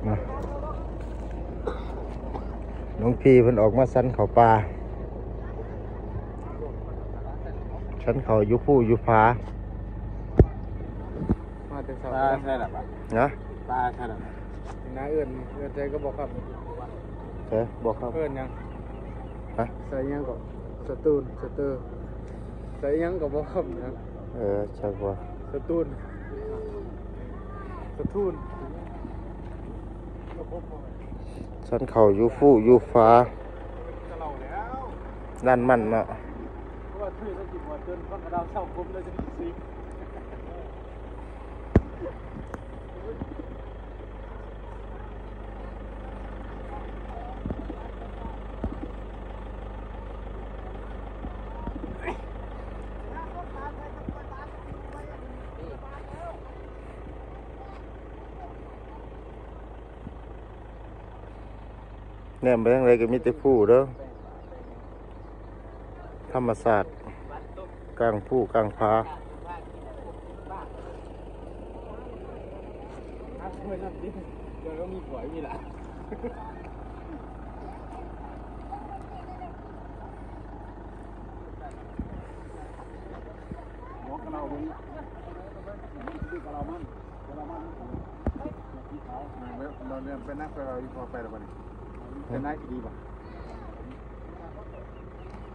ມາ ຫຼວງພີ່ເພິ່ນອອກມາສັນເຂົ້າປ່າ ສັນເຂົ້າຢູ່ພູຢູ່ຜາ ມາແຕ່ເຊົ້າ ປາໃສ່ລະບາດ ນະ ປາໃສ່ລະບາດ ໜ້າເອີ້ນ ເອີ້ນໃສ່ກໍບໍ່ຄັບ ໃສ່ບໍ່ຄັບ ເອີ້ນຫຍັງ ຮະ ໃສ່ຫຍັງກໍ ສະຕູນ ສະເຕີ ໃສ່ຫຍັງກໍບໍ່ຄັບນະ ເອີ ຈັກວ່າ ສະຕູນ ສະຕູນ ສັນເຂົ້າຢູ່ພູຢູ່ຜາ ນັ້ນມັນເນາະ ເພາະວ່າຖືກແລ້ວຊິບໍ່ຈົນ ຟັງກະດາວເຊົາຄົມແລ້ວຊິຊິ ແນມໄປທາງໃດກໍມີແຕ່ພູເດີ ທຳມະຊາດ ກາງພູກາງຜາ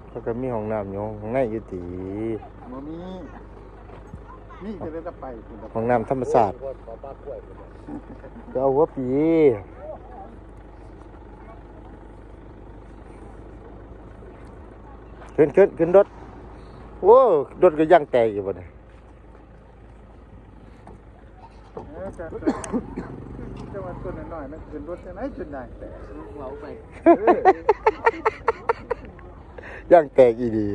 ເຂົາກໍມີຫ້ອງນ້ຳຢູ່ຂ້າງໃນຢູ່ຕິ ບໍ່ມີ ມີແຕ່ໄດ້ແຕ່ໄປພຸ້ນລະ ຫ້ອງນ້ຳທຳມະຊາດ ໄປເອົາຫົວປີ ຂຶ້ນ ຂຶ້ນ ຂຶ້ນລົດ ໂອ້ ລົດກໍຢາງແຕກຢູ່ບັດນີ້ ເອີ ແຕ່ ແຕ່ວ່າຕົວນ້ອຍໆ ມັນຂຶ້ນລົດຈັ່ງໃດຈົນຢາງແຕກ ເວົ້າໄປ ເອີ ຢາງແຕກອີ່ຫຼີ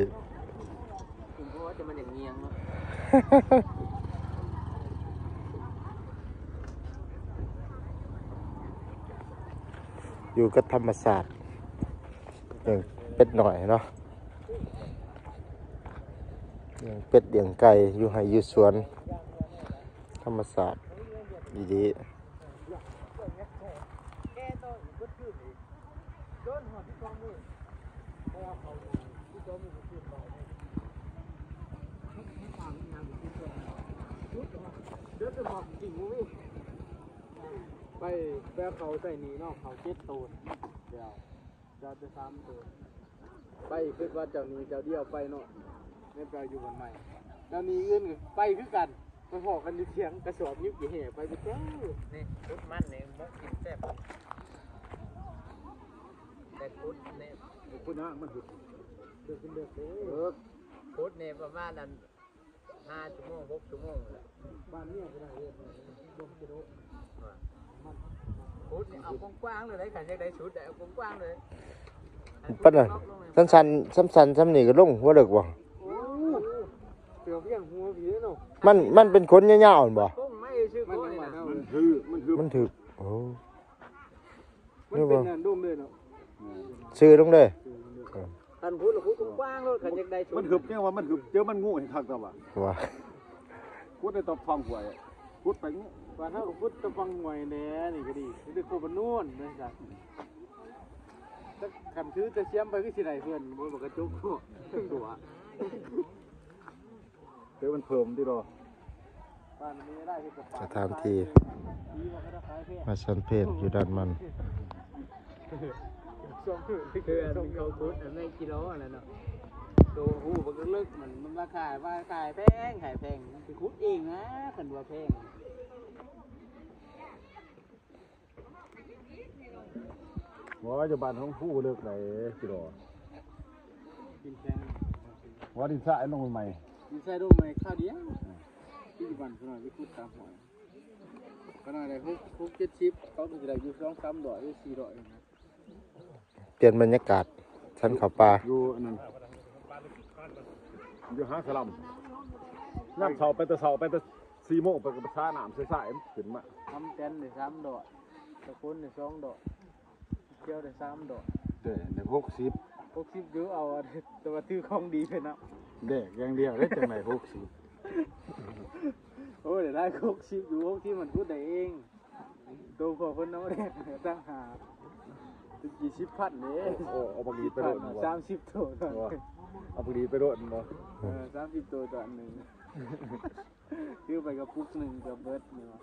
ເພາະວ່າຈະມັນຢ່າງງຽງເນາະ ຢູ່ກັບທຳມະຊາດ ລ້ຽງເປັດນ້ອຍເນາະ ລ້ຽງເປັດລ້ຽງໄກ່ ຢູ່ໄຮ່ຢູ່ສວນ ທຳມະຊາດດີໆ ໄປ ໄປເອົາເຂົ້າໃສ່ນີ້ເນາະ ເຂົ້າເຈັດໂຕ ດຽວ ຈະໄດ້ສາມໂຕ ໄປ ຄິດວ່າເຈົ້ານີ້ເຈົ້າດຽວໄປເນາະ ແມ່ນໄປຢູ່ບ້ານໃໝ່ ເຈົ້ານີ້ອື່ນໄປຄືກັນ ໄປພໍ້ກັນຢູ່ຖຽງ ກະສອບຫຍິບຂີ້ແຮ່ໄປເບິດແລ້ວ ນີ້ຂຸດມັນນີ້ ໝົກກິນແຊບ ແຕ່ຂຸດນີ້ ຂຸດນະ ມັນຫຶກ ເດີກຂຶ້ນເດີກເດີ ເອີ ຂຸດນີ້ປະມານອັນ ຫ້າຊົ່ວໂມງ ຫົກຊົ່ວໂມງແຫຼະ ບ້ານເມຍກໍໄດ້ເດ້ ລົງກິໂລ ຂຸດນີ້ເອົາກວ້າງໆເລີຍ ຄັນຢາກໄດ້ສຸດ ເອົາກວ້າງໆເລີຍ ປານນັ້ນ ສັ້ນໆ ສ່ຳໆ ສ່ຳນີ້ກໍລົງ ບໍ່ເລິກບໍ່? ໂອ້ ເສືອພຽງຫົວພີ້ເນາະ ມັນ ມັນເປັນຂົນຍາວໆ ຫັ້ນບໍ່? ກົງໄມ້ຊື່ ມັນ ໂກນີ້ນະ ມັນຖືກ ມັນຖືກ ໂອ້ ມັນເປັນອັນດົງເລີຍເນາະ ຊື່ລົງເລີຍ ຊື່ລົງເລີຍ ຄັນຂຸດລະຂຸດກວ້າງໂລດ ຄັນຢາກໄດ້ ມັນຫຶບ ຈັ່ງວ່າມັນຫຶບ ເຈີມັນງູໃຫ້ຄັກແຕ່ວ່າ ວ່າ ຂຸດໃນຕອກຝັ່ງຫ້ວຍ ຂຸດໄປງູ ບ້ານເຮົາກໍຂຸດຕະຝັ່ງຫ້ວຍແດ່ ນີ້ກໍດີ ໄດ້ຄົບບາໂນນແມ່ນຊະ ແຕ່ຄັນຖືແຕ່ສຽມໄປຄືຊິໄດ້ເພິ່ນ ບໍ່ ບັກກະຈົກ ຕົວ ເອີ ມັນເພີ່ມຕິດອກ ສະຖານທີ່ມາສັນເພນຢູ່ດ່ານມັນ ເພື່ອນເຂົາຂຸດອັນແມ່ນກິໂລຫັ້ນແຫຼະເນາະ ໂຕຮູ້ບັກເລິກໆ ມັນ ມັນມາຂາຍ ມາຂາຍແພງ ຂາຍແພງ ໄປຂຸດເອງນະ ຄັນວ່າແພງ. ບໍ່ ຢູ່ບ້ານຂອງຜູ້ເລິກໄດ໋ ກິໂລ ດິນແຂງ ບໍ່ ດິນຊາຍລົງໃໝ່ ດິນຊາຍລົງໃໝ່ຄາວດຽວ ອືມ ທີ່ຢູ່ບ້ານເຂົານ້ອຍໄປຂຸດຕາມຫ້ວຍ ເຂົານ້ອຍໄດ້ຫົກ ຫົກເຈັດສິບ ເຂົາກໍຊິໄດ້ຢູ່ສອງສາມຮ້ອຍ ຫຼືສີ່ຮ້ອຍນະ ປ່ຽນບັນຍາກາດ ສັນເຂົ້າປ່າ ຢູ່ອັນນັ້ນ ຢູ່ຫາສະລຳ ຍາມເຊົ້າ ໄປແຕ່ເຊົ້າ ໄປແຕ່ສີ່ໂມງ ໄປກໍໄປສານ້ຳໃສ່ຊາຍ ມັນຂຶ້ນມາ ຄຳແຕນໄດ້ສາມດອກ ຕະໂກນໄດ້ສອງດອກ ຂຽວໄດ້ສາມດອກ ແດ່ໄດ້ຫົກສິບ ຫົກສິບຢູ່ ເອົາ ແຕ່ວ່າຖືຂອງດີໄປນຳ ແດກຢ່າງດຽວເດ້ ຈັ່ງໄດ້ຫົກສິບ ໂອ້ຍ ໄດ້ຫົກສິບຢູ່ ຫົກສິບມັນຂຸດໄດ້ເອງ. ໂຕພວກເພິ່ນເອົາແລກຕັ້ງຫາ ຕະກີ້ສິບພັນເດ້. ໂອ້ ເອົາບັກດີໄປໂລດບໍ່? ສາມສິບໂຕຕອນ ບໍ່ ເອົາບັກດີໄປໂລດບໍ່? ເອີ ສາມສິບໂຕຕອນໜຶ່ງ ຖືໄປກະປຸກໜຶ່ງກະເບິດນີ້ວ່າ.